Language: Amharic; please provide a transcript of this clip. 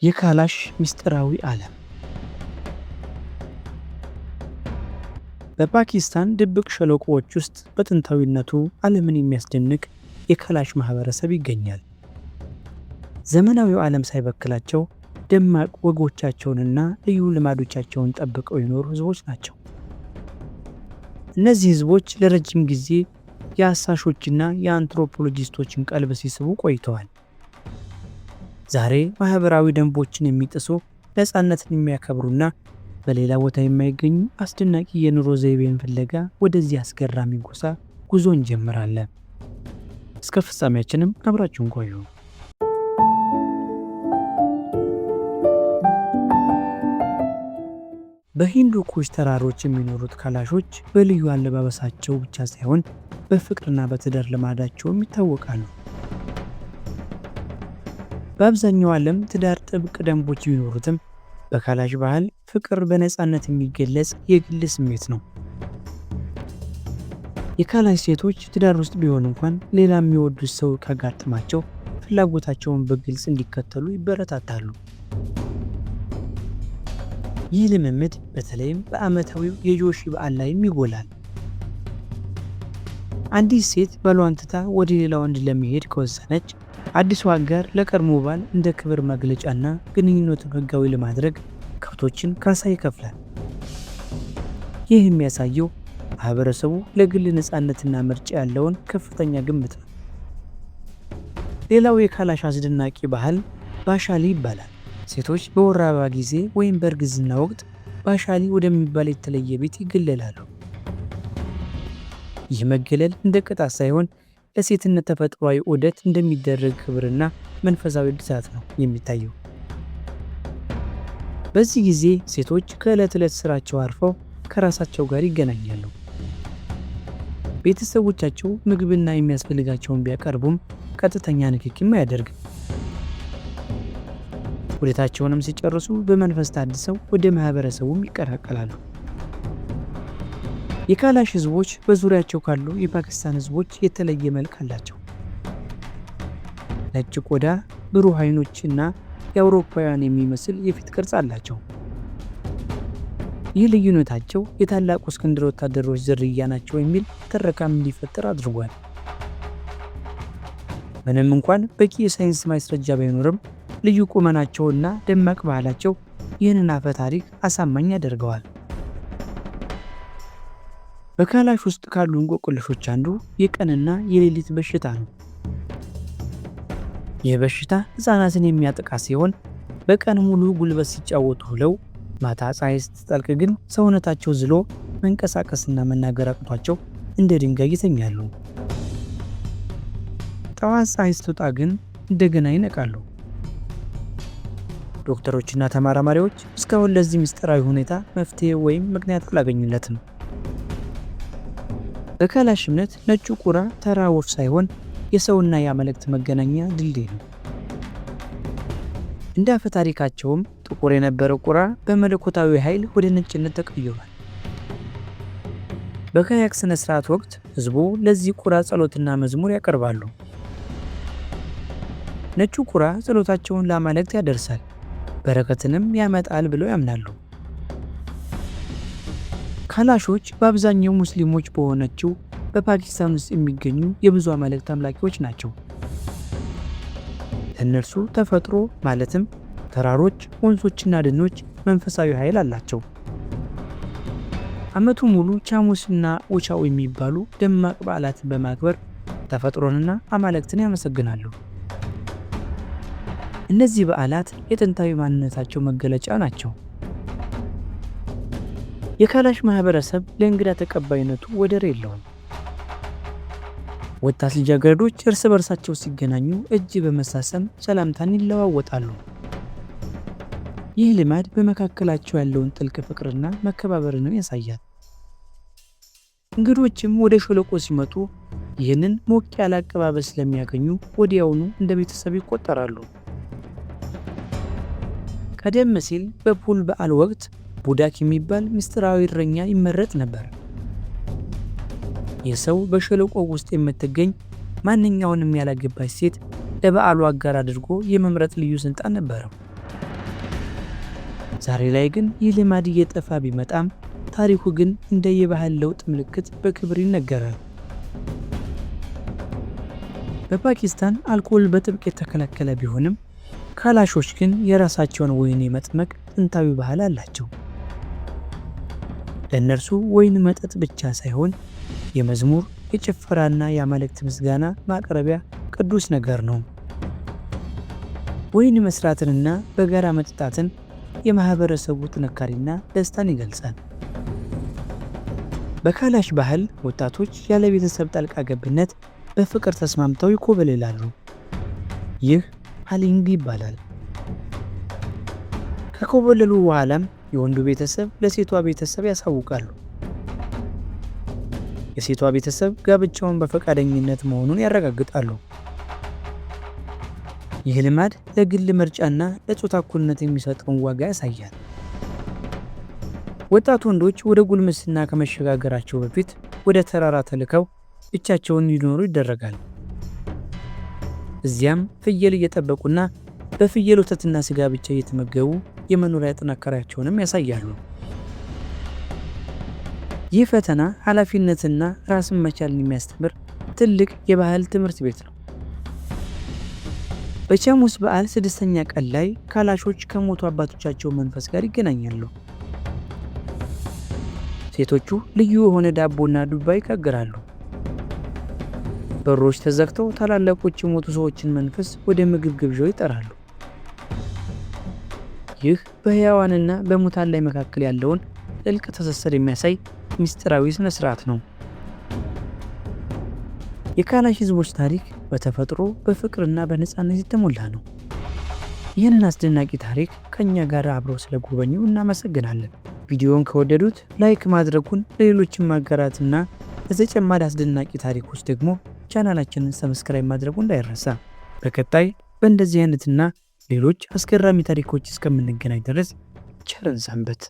የካላሽ ምስጢራዊ ዓለም። በፓኪስታን ድብቅ ሸለቆዎች ውስጥ በጥንታዊነቱ ዓለምን የሚያስደንቅ የካላሽ ማህበረሰብ ይገኛል። ዘመናዊው ዓለም ሳይበክላቸው ደማቅ ወጎቻቸውንና ልዩ ልማዶቻቸውን ጠብቀው የኖሩ ህዝቦች ናቸው። እነዚህ ህዝቦች ለረጅም ጊዜ የአሳሾችና የአንትሮፖሎጂስቶችን ቀልብ ሲስቡ ቆይተዋል። ዛሬ ማህበራዊ ደንቦችን የሚጥሱ፣ ነፃነትን የሚያከብሩና በሌላ ቦታ የማይገኙ አስደናቂ የኑሮ ዘይቤን ፍለጋ ወደዚህ አስገራሚ ጎሳ ጉዞ እንጀምራለን። እስከ ፍጻሜያችንም አብራችሁን ቆዩ። በሂንዱ ኩሽ ተራሮች የሚኖሩት ካላሾች በልዩ አለባበሳቸው ብቻ ሳይሆን በፍቅርና በትዳር ልማዳቸውም ይታወቃሉ። በአብዛኛው ዓለም ትዳር ጥብቅ ደንቦች ቢኖሩትም፣ በካላሽ ባህል ፍቅር በነፃነት የሚገለጽ የግል ስሜት ነው። የካላሽ ሴቶች ትዳር ውስጥ ቢሆን እንኳን ሌላ የሚወዱት ሰው ካጋጠማቸው ፍላጎታቸውን በግልጽ እንዲከተሉ ይበረታታሉ። ይህ ልምምድ በተለይም በዓመታዊው የጆሺ በዓል ላይም ይጎላል። አንዲት ሴት ባሏን ትታ ወደ ሌላ ወንድ ለመሄድ ከወሰነች፣ አዲሱ አጋር ለቀድሞ ባል እንደ ክብር መግለጫና ግንኙነቱን ሕጋዊ ለማድረግ ከብቶችን ካሳ ይከፍላል። ይህ የሚያሳየው ማህበረሰቡ ለግል ነፃነትና ምርጫ ያለውን ከፍተኛ ግምት ነው። ሌላው የካላሽ አስደናቂ ባህል ባሻሊ ይባላል። ሴቶች በወር አበባ ጊዜ ወይም በእርግዝና ወቅት ባሻሊ ወደሚባል የተለየ ቤት ይገለላሉ። ይህ መገለል እንደ ቅጣት ሳይሆን ለሴትነት ተፈጥሯዊ ዑደት እንደሚደረግ ክብርና መንፈሳዊ እድሳት ነው የሚታየው። በዚህ ጊዜ ሴቶች ከዕለት ዕለት ስራቸው አርፈው ከራሳቸው ጋር ይገናኛሉ። ቤተሰቦቻቸው ምግብና የሚያስፈልጋቸውን ቢያቀርቡም ቀጥተኛ ንክኪም አያደርግም። ዑደታቸውንም ሲጨርሱ በመንፈስ ታድሰው ወደ ማህበረሰቡም ይቀላቀላሉ። የካላሽ ህዝቦች በዙሪያቸው ካሉ የፓኪስታን ህዝቦች የተለየ መልክ አላቸው። ነጭ ቆዳ፣ ብሩህ አይኖች እና የአውሮፓውያን የሚመስል የፊት ቅርጽ አላቸው። ይህ ልዩነታቸው የታላቁ እስክንድር ወታደሮች ዝርያ ናቸው የሚል ትረካም እንዲፈጠር አድርጓል። ምንም እንኳን በቂ የሳይንስ ማስረጃ ባይኖርም፣ ልዩ ቁመናቸውና ደማቅ ባህላቸው ይህንን አፈ ታሪክ አሳማኝ ያደርገዋል። በካላሽ ውስጥ ካሉ እንቆቅልሾች አንዱ የቀንና የሌሊት በሽታ ነው። ይህ በሽታ ሕፃናትን የሚያጠቃ ሲሆን፣ በቀን ሙሉ ጉልበት ሲጫወቱ ውለው ማታ ፀሐይ ስትጠልቅ ግን ሰውነታቸው ዝሎ መንቀሳቀስና መናገር አቅቷቸው እንደ ድንጋይ ይተኛሉ። ጠዋት ፀሐይ ስትወጣ ግን እንደገና ይነቃሉ። ዶክተሮችና ተመራማሪዎች እስካሁን ለዚህ ምስጢራዊ ሁኔታ መፍትሄ ወይም ምክንያት አላገኙለትም። በካላሽ እምነት ነጩ ቁራ ተራ ወፍ ሳይሆን የሰውና የአማልክት መገናኛ ድልድይ ነው። እንደ አፈ ታሪካቸውም ጥቁር የነበረው ቁራ በመለኮታዊ ኃይል ወደ ነጭነት ተቀይሯል። በካያክ ስነ ስርዓት ወቅት ህዝቡ ለዚህ ቁራ ጸሎትና መዝሙር ያቀርባሉ። ነጩ ቁራ ጸሎታቸውን ለአማልክት ያደርሳል፣ በረከትንም ያመጣል ብለው ያምናሉ። ካላሾች በአብዛኛው ሙስሊሞች በሆነችው በፓኪስታን ውስጥ የሚገኙ የብዙ አማልክት አምላኪዎች ናቸው። ለእነርሱ ተፈጥሮ ማለትም ተራሮች፣ ወንዞችና ደኖች መንፈሳዊ ኃይል አላቸው። ዓመቱ ሙሉ ቻሙስና ኡቻው የሚባሉ ደማቅ በዓላትን በማክበር ተፈጥሮንና አማልክትን ያመሰግናሉ። እነዚህ በዓላት የጥንታዊ ማንነታቸው መገለጫ ናቸው። የካላሽ ማህበረሰብ ለእንግዳ ተቀባይነቱ ወደር የለውም። ወጣት ልጃገረዶች እርስ በርሳቸው ሲገናኙ እጅ በመሳሰም ሰላምታን ይለዋወጣሉ። ይህ ልማድ በመካከላቸው ያለውን ጥልቅ ፍቅርና መከባበርንም ያሳያል። እንግዶችም ወደ ሸለቆ ሲመጡ ይህንን ሞቅ ያለ አቀባበል ስለሚያገኙ ወዲያውኑ እንደ ቤተሰብ ይቆጠራሉ። ቀደም ሲል በፑል በዓል ወቅት ቡዳክ የሚባል ምስጢራዊ እረኛ ይመረጥ ነበር። ይህ ሰው በሸለቆ ውስጥ የምትገኝ ማንኛውንም ያላገባች ሴት ለበዓሉ አጋር አድርጎ የመምረጥ ልዩ ስልጣን ነበረው። ዛሬ ላይ ግን ይህ ልማድ እየጠፋ ቢመጣም ታሪኩ ግን እንደ የባህል ለውጥ ምልክት በክብር ይነገራል። በፓኪስታን አልኮል በጥብቅ የተከለከለ ቢሆንም ካላሾች ግን የራሳቸውን ወይን የመጥመቅ ጥንታዊ ባህል አላቸው። ለእነርሱ ወይን መጠጥ ብቻ ሳይሆን የመዝሙር፣ የጭፈራና የአማልክት ምስጋና ማቅረቢያ ቅዱስ ነገር ነው። ወይን መስራትንና በጋራ መጠጣትን የማህበረሰቡ ጥንካሬና ደስታን ይገልጻል። በካላሽ ባህል ወጣቶች ያለ ቤተሰብ ጣልቃ ገብነት በፍቅር ተስማምተው ይኮበልላሉ። ይህ ሃሊንግ ይባላል። ከኮበለሉ በኋላም የወንዱ ቤተሰብ ለሴቷ ቤተሰብ ያሳውቃሉ። የሴቷ ቤተሰብ ጋብቻውን በፈቃደኝነት መሆኑን ያረጋግጣሉ። ይህ ልማድ ለግል ምርጫና ለጾታ እኩልነት የሚሰጠውን ዋጋ ያሳያል። ወጣት ወንዶች ወደ ጉልምስና ከመሸጋገራቸው በፊት ወደ ተራራ ተልከው ብቻቸውን እንዲኖሩ ይደረጋል። እዚያም ፍየል እየጠበቁና በፍየል ወተትና ስጋ ብቻ እየተመገቡ የመኖሪያ ጥንካሬያቸውንም ያሳያሉ። ይህ ፈተና ኃላፊነትና ራስን መቻልን የሚያስተምር ትልቅ የባህል ትምህርት ቤት ነው። በቻሙስ በዓል ስድስተኛ ቀን ላይ ካላሾች ከሞቱ አባቶቻቸው መንፈስ ጋር ይገናኛሉ። ሴቶቹ ልዩ የሆነ ዳቦና ዱባ ይጋግራሉ። በሮች ተዘግተው ታላላቆች የሞቱ ሰዎችን መንፈስ ወደ ምግብ ግብዣው ይጠራሉ። ይህ በሕያዋንና በሙታን ላይ መካከል ያለውን ጥልቅ ትስስር የሚያሳይ ምስጢራዊ ሥነ ሥርዓት ነው። የካላሽ ሕዝቦች ታሪክ በተፈጥሮ፣ በፍቅርና በነፃነት የተሞላ ነው። ይህንን አስደናቂ ታሪክ ከእኛ ጋር አብረው ስለጎበኙ እናመሰግናለን። ቪዲዮውን ከወደዱት like ማድረጉን፣ ለሌሎችም ማጋራትና ለተጨማሪ አስደናቂ ታሪኮች ደግሞ ቻናላችንን subscribe ማድረጉ እንዳይረሳ። በቀጣይ በእንደዚህ አይነትና ሌሎች አስገራሚ ታሪኮች እስከምንገናኝ ድረስ ቸር እንሰንብት።